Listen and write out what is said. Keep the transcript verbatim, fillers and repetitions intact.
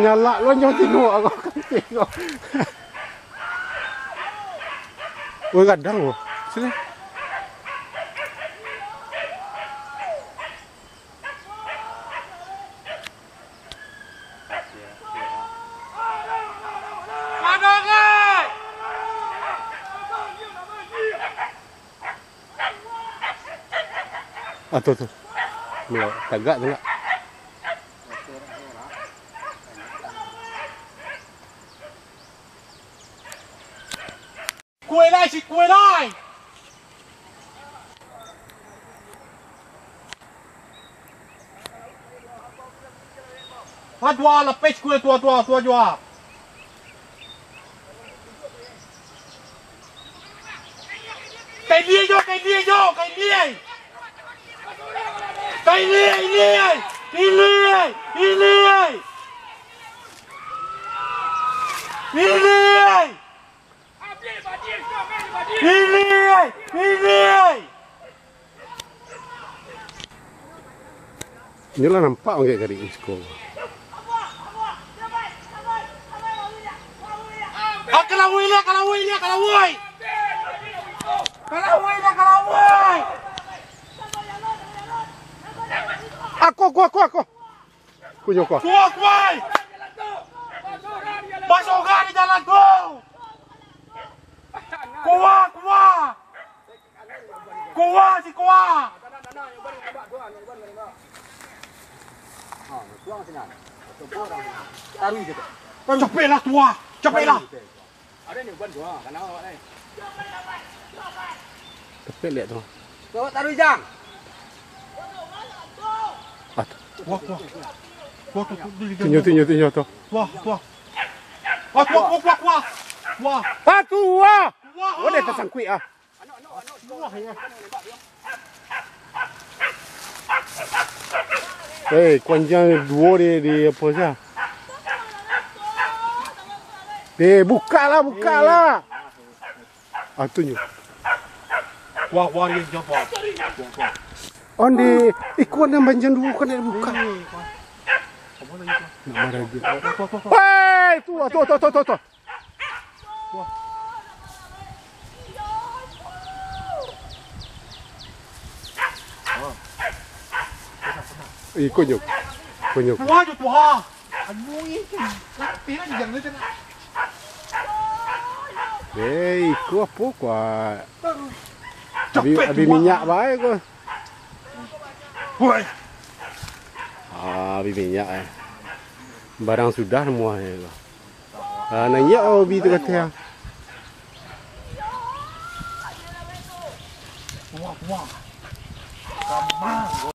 Nyalak lo nyo tino ako kancing ko. Woi, gadang lo. Sini. Ah, tu, tu. Mulai tagak tu nak. Kuih lai, si kuih lai. Ah, tua, lapeh kuih, tua, tua, tua jua. Kai liai jo, kai liai jo, kai liai. Kai liai, liai. Liai, liai. Liai. Liai, liai. Inyo lah nampak angkek garik di siko. Ah, kalawoi liak, kalawoi liak, kalawoi. Kalawoi liak, kalawoi. Ako, ako, ako, ako. Kunyo ako. Kuah, kuah. Basoga di jalan tu. Kuah, kuah. Kuah, si kuah. Capeklah, tuah. Capeklah. Capek liak tu. Bawa taruh, Jang. Ah, tu. Wah, wah. Wah, tu, tu, tu, tu. Tunjuk, tunjuk, tunjuk tu. Wah, wah. Wah, wah, wah, wah, wah. Wah. Ah, tu, wah. Wah. Wah, dah tersangkuik, ah. Eh, kuanjang duo di, di apa saja. Eh, buka lah, buka lah. Ah, tunjuk. Wah, wah, dia jumpa. Onde, ikuan nan banjang duo kan nak buka. Nak marah dia. Hei, tu, tu, tu, tu, tu, tu. Eh, konyol. Konyol. Wah, tu, wah. Anu, ih, lapeh lah, jangan, jangan. Eh, iko apo, kuat. Abi, capek abi tuah. Minyak bae ko. Woi. Ah, abi minyak, eh. Barang sudah namuah, eh, ko. Ah, naiak abi tu kateh, ah. Kuah, kuah. Kamang.